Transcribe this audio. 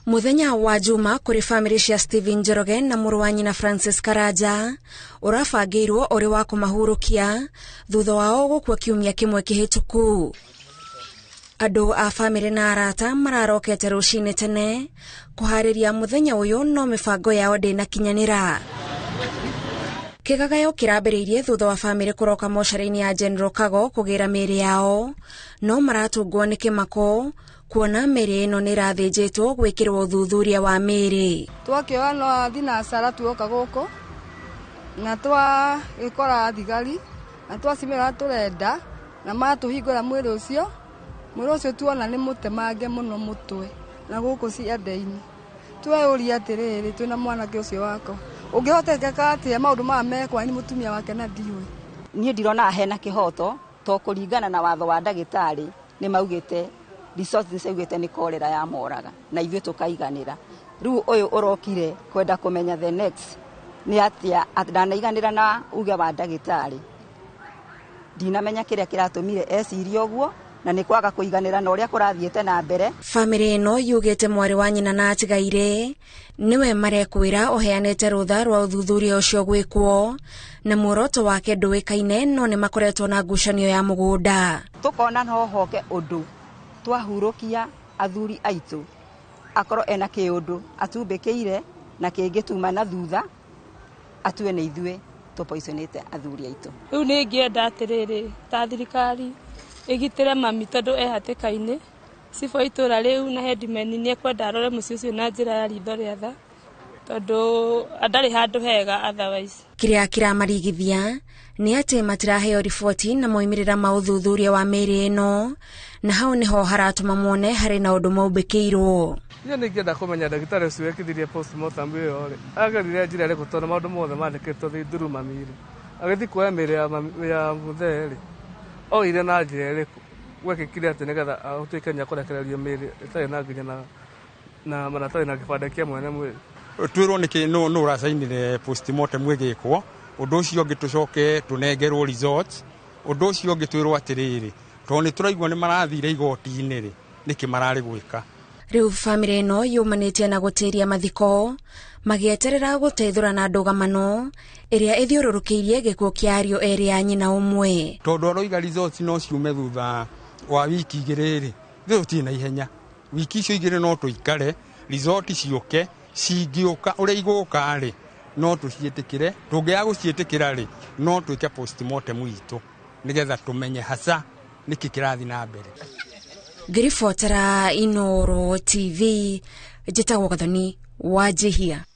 Muthenya wa Juma kũrĩ bamĩrĩ cia Stephen Njoroge na mũrũ wa nyina Francis Karanja ũrabangĩirwo ũrĩ wa kũmahurũkia thutha wao gũkua kiumia kĩmwe kĩhĩtũku. Andũ a bamĩrĩ na arata mararokete rũcinĩ tene kũharĩria mũthenya ũyũ, no mĩbango yao ndĩnakinyanĩra. Kĩgagayo kĩrambĩrĩirie thutha wa bamĩrĩ kũroka mocarĩ-inĩ ya General Kago kũgĩra mĩĩrĩ yao, no maratũngwo nĩ kĩmako kuona mĩĩrĩ ĩno nĩ ĩrathĩnjĩtwo gwĩkĩrwo ũthuthuria wa mĩĩrĩ. Twakĩoya no thinacara tuoka gũkũ na twagĩkora thigari na twacimĩra tũrenda na matũhingũra mwĩrĩ ũcio. Mwĩrĩ ũcio tuona nĩ mũtemange mũno mũtwe na gũkũ ciande-inĩ. Tweyũria atĩrĩrĩ, twĩna mwanake ũcio wakwa, ũngĩhotekeka atĩa maũndũ maya mekwa nĩ mũtumia wake na ndiũĩ? Niĩ ndirona hena kĩhoto, to kũringana na watho wa ndagĩtarĩ nĩ maugĩte, results nĩ ciaugĩte nĩ korera ya moraga, na ithuĩ tũkaiganĩra. Rĩu ũyũ ũrokire kwenda kũmenya the next nĩ atĩa, ndanaiganĩra na uge wa ndagĩtarĩ. Ndinamenya kĩrĩa kĩratũmire ecirie ũguo, na nĩ kwaga kũiganĩra na ũrĩa kũrathiĩte na mbere. Bamĩrĩ ĩno yugĩte mwarĩ wa nyina na atigaire nĩwe marekwĩra ũheanĩte rũtha rwa ũthuthuria ũcio gwĩkwo, na muoroto wake ndũĩkaine, no nĩ makoretwo na ngucanio ya mũgũnda. Tũkona no hoke ũndũ twahurũkia athuri aitũ, akorwo ena kĩũndũ atumbĩkĩire na kĩngĩ tuma na thutha atue nĩ ithuĩ tũpoisonĩte athuri aitũ. Rĩu nĩ ingĩenda atĩrĩrĩ, ta thirikari ĩgitĩre mami tondũ e hatĩka-inĩ. Cibũ wa itũra rĩu na headman nĩ ekwenda arore mũciĩ ũcio na njĩra ya ritho rĩa tha, tondũ ndarĩ handũ hega otherwise. Kĩrĩa kĩramarigithia nĩ atĩ matiraheo riboti na moimĩrĩra ma ũthuthuria wa mĩĩrĩ ĩno, na hau nĩho haratũma mone harĩ na ũndũ maumbĩkĩirwo. Niĩ nĩ ingĩenda kũmenya ndagĩtarĩ ũcio wekithirie postmortem ĩyo rĩ, agerire njĩra ĩrĩkũ, tondũ maũndũ mothe mandĩkĩtwo thĩ mami rĩ, agĩthiĩ kuoya mĩĩrĩ ya ya mũthee rĩ, oire na njĩra ĩrĩkũ? Gwekĩkire atĩ nĩgetha ũtuĩke nĩ akũrekererio mĩĩrĩ ĩtarĩ na nginya na maratathi na kĩbandĩ kĩa mwene mwĩrĩ? Twĩrwo nĩkĩ nũ ũracainire postmortem ĩgĩkwo. Ũndũ ũcio ũngĩ, tũcoke tũnengerwo results. Ũndũ ũcio ũngĩ, twĩrwo atĩrĩrĩ, tondũ nĩ tũraigua nĩ marathire igoti-inĩ rĩ, nĩkĩ mararĩ gwĩka? Rĩu bamĩrĩ ĩno yumanĩtie na gũtĩria mathiko magĩeterera gũteithũrana ndũgamano ĩrĩa ĩthiũrũrũkĩirie gĩkuũ kĩa ariũ erĩ a nyina ũmwe. Tondũ aroiga results no ciume thutha wa wiki 2 rĩ, ithuĩ tũtirĩ na ihenya. Wiki icio 2 no tũikare result ciũke. Cingĩũka ũrĩa igũka rĩ, no tũciĩtĩkĩre. Tũngĩaga gũciĩtĩkĩra rĩ, no twĩke postmortem itũ nĩgetha tũmenye hasa nĩkĩ kĩrathiĩ na mbere. Ngĩribotera Inooro TV, njĩtagwo Gathoni wa Njihia.